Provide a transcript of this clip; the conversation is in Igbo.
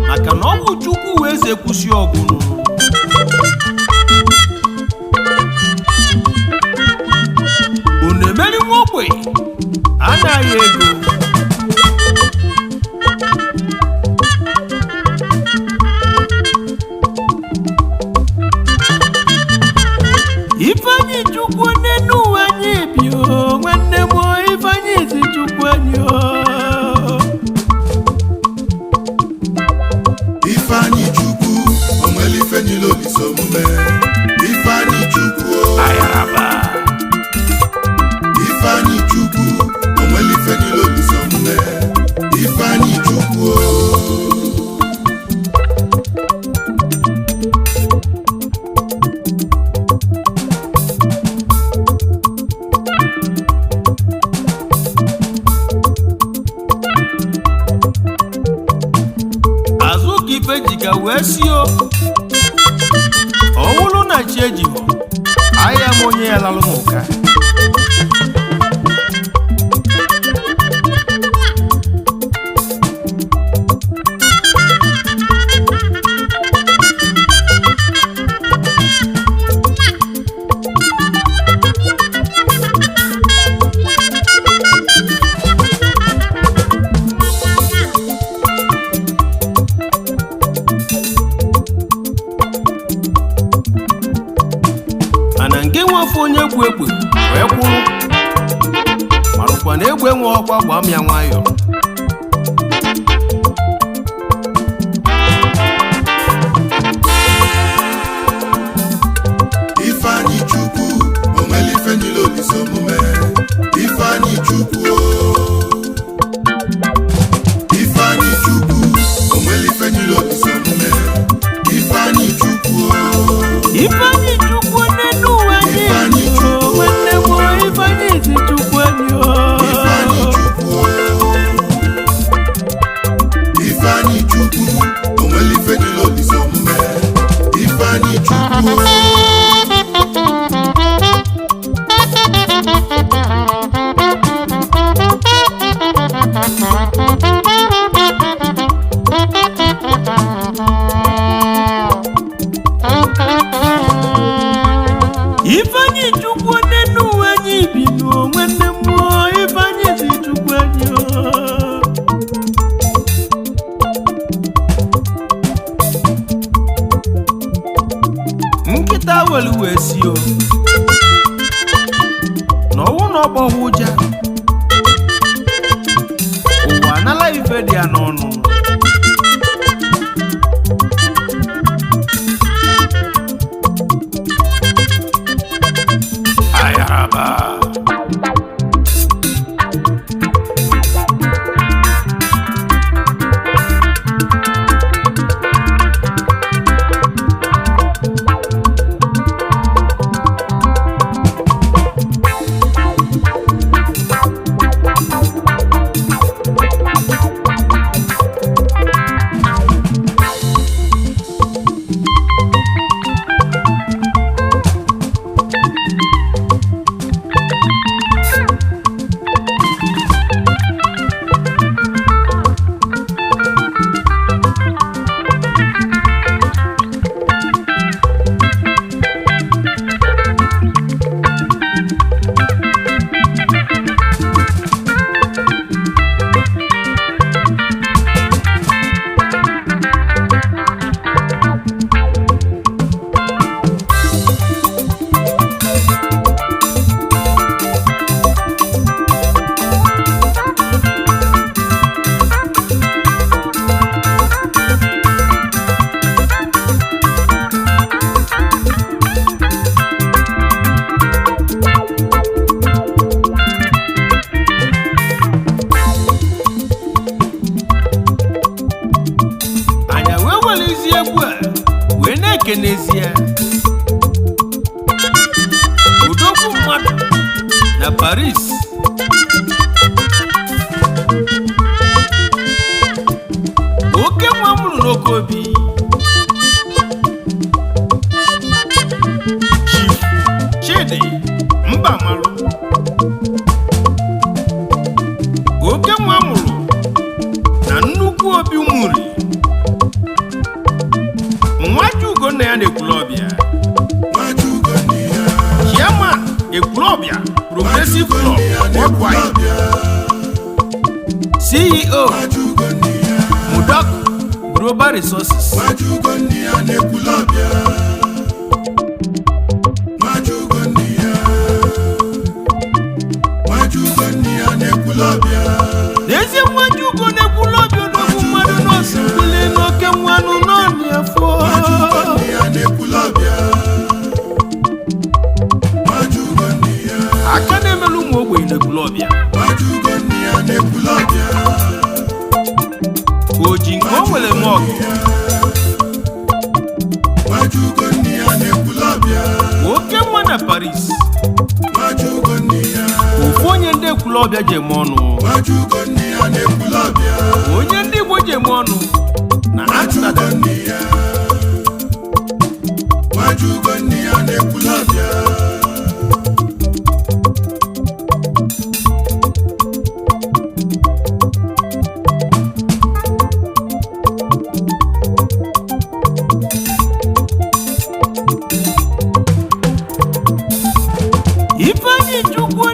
Maka na ọ bụ Chukwu wee eze kwụsị ọgwụnụ. Unu emeri nwa ogbenye anaghị ego. Ifeanyi Chukwu n'enu ụwa anyị bi o, nwanne m o, Ifeanyi si Chukwu anyị o. Ifeanyi Chukwu onwere ife niile olise omume. Ifeanyi Chukwu o. Ayaraba. Ifeanyi Chukwu onwere ife niile olise omume. Ifeanyi Chukwu o. Azụ ka ife jiga wee si o, ọwụlụ na chi ejihọ ahịa m onye ya lalụ m ụka. Mana nke nwefe onye egwu egbe wee kwụrụ marụkwa na egbe nwe ọkwa gbaa m ya nwayọọ. Ifeanyi Chukwu onwere ife niile olise omume. Ifeanyi Chukwu o. Ifeanyi Chukwu onwere ife niile olise omume. Ifeanyi Chukwu o. Ifeanyi Chukwu n'enu ụwa anyị Ifeanyi bi o, Chukwu. nwanne m o, Ifeanyi si Chukwu anyị o. Ifeanyi Chukwu o. Ifeanyi Chukwu onwere ife niile olise omume. Ifeanyi Chukwu o. Ifeanyi Chukwu n'enu ụwa anyị bi n'o, nwanne m o, Ifeanyi si Chukwu anyị o. Nkịta welu wee si o na ọnwụ na ọgbọghọ ụja ụwa anala ife dị ya n'ọnụ. Ayaraba. Anya wee welizie egwu a wee na-ekenezie odogwu mmadụ na Paris, oke nwa mụrụ n'oke obi, Chief Chidi amalụ. Oke nwa mụrụ na nnukwu obi nwuri nwa Ugonna ya na Ekwulọbịa. Nwajugo nne ya. Chairman, Ekwulọbịa Progressive Club Worldwide. Ekwulọbịa. CEO, Nwajugo nne ya. Mudok Global Resources. Nwajugo nne ya na-ekwulọbịa. Nwajugo nne ya. Nwajugo nne ya na-ekwulọbịa. N'ezie, nwajugo na-Ekwulọbịa, odogwu mmadụ nọọsụ mbili n'oke nwanụ n'ọnị afọ. Nwajugo nne ya na-ekwulọbịa. Nwajugo nne ya. Aka na-emelu ụmụ ogbenye n'Ekwulọbịa. Nwajugo nne ya na-ekwulọbịa. O ji nke o nwere eme ọgụ. Nwajugo nne ya na-ekwulọbịa. Oke nwa na Paris. Nwajugo nne ya. Ofu onye ndị Ekwulọbịa ji eme ọnụ. Nwajugo nne ya na-ekwulọbịa. Onye ndị Igbo ji eme ọnụ na Amsterdam. Nwajugo nne ya. Nwajugo nne ya na-ekwulọbịa. Ifeanyi Chukwu.